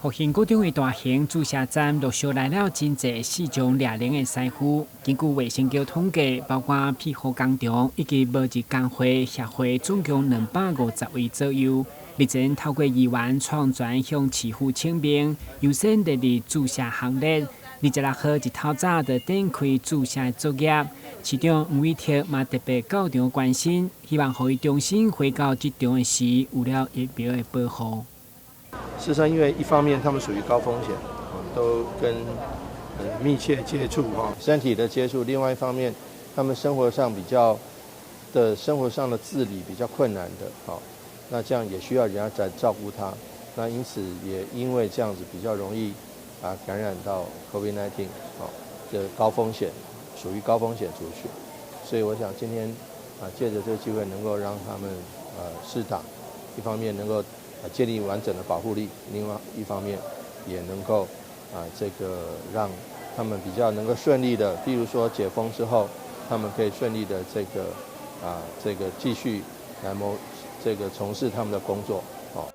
復興國中的大型注射站陸續來了真濟四種掠能的師傅。根據衛生局統計，包括庇護工場以及無日工會協會，總共250位左右。日前透過議員創專向市府請命，優先列入注射行列。26號一透早就展開注射作業。市長黃偉哲嘛特別到場關心，希望予伊重新回到職場的時，有了疫苗的保護。事實上，因為一方面他們屬於高風險，都跟密切接觸哈，身體的接觸；另外一方面，他們生活上比較的生活上的自理比較困難的，好，那這樣也需要人家在照顧他，那因此也因為這樣子比較容易啊感染到 COVID-19，好，這高風險，屬於高風險族群，所以我想今天啊借着這個機會能夠讓他們施打，一方面能夠建立完整的保護力，另外一方面也能夠啊，這個讓他們比較能夠順利的，譬如說解封之後，他們可以順利的這個啊，這個繼續來謀這個從事他們的工作。哦。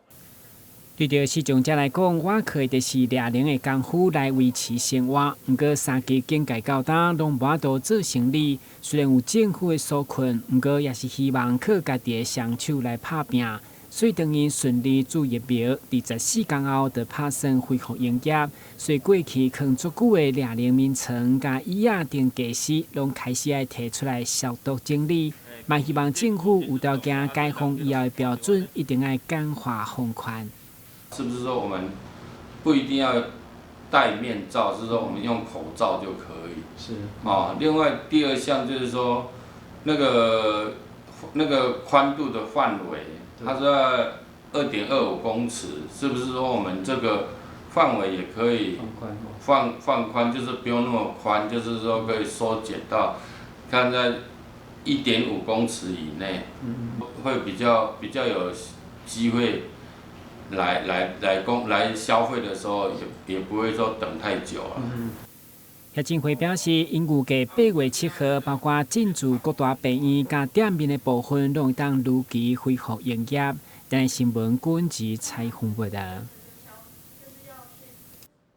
對著視障者來講，倚靠的就是掠能的功夫來維持生活。毋過三級警戒到今攏無法度做生理，雖然有政府的紓困，毋過也是希望靠家己的雙手來拍拚。所以當𪜶順利注疫苗，24工後就拍算恢復營業。所以過去囥足久的掠能眠床佮椅仔等家私，攏開始愛提出來消毒整理。嘛希望政府有條件解封以後的標準，一定愛簡化放寬。是不是說我們不一定要戴面罩，是說我們用口罩就可以？是。哦，另外第二項就是說，那個寬度的範圍。它是2.25公尺，是不是說我們這個範圍也可以放寬，就是不用那麼寬，就是說可以縮減到，看在1.5公尺以內，會比較有機會來消費的時候，也不會說等太久了。協進會表示，𪜶預計8月7號，包括進駐各大病院佮店面的部分，攏會當如期恢復營業。電視新聞軍事採訪報道。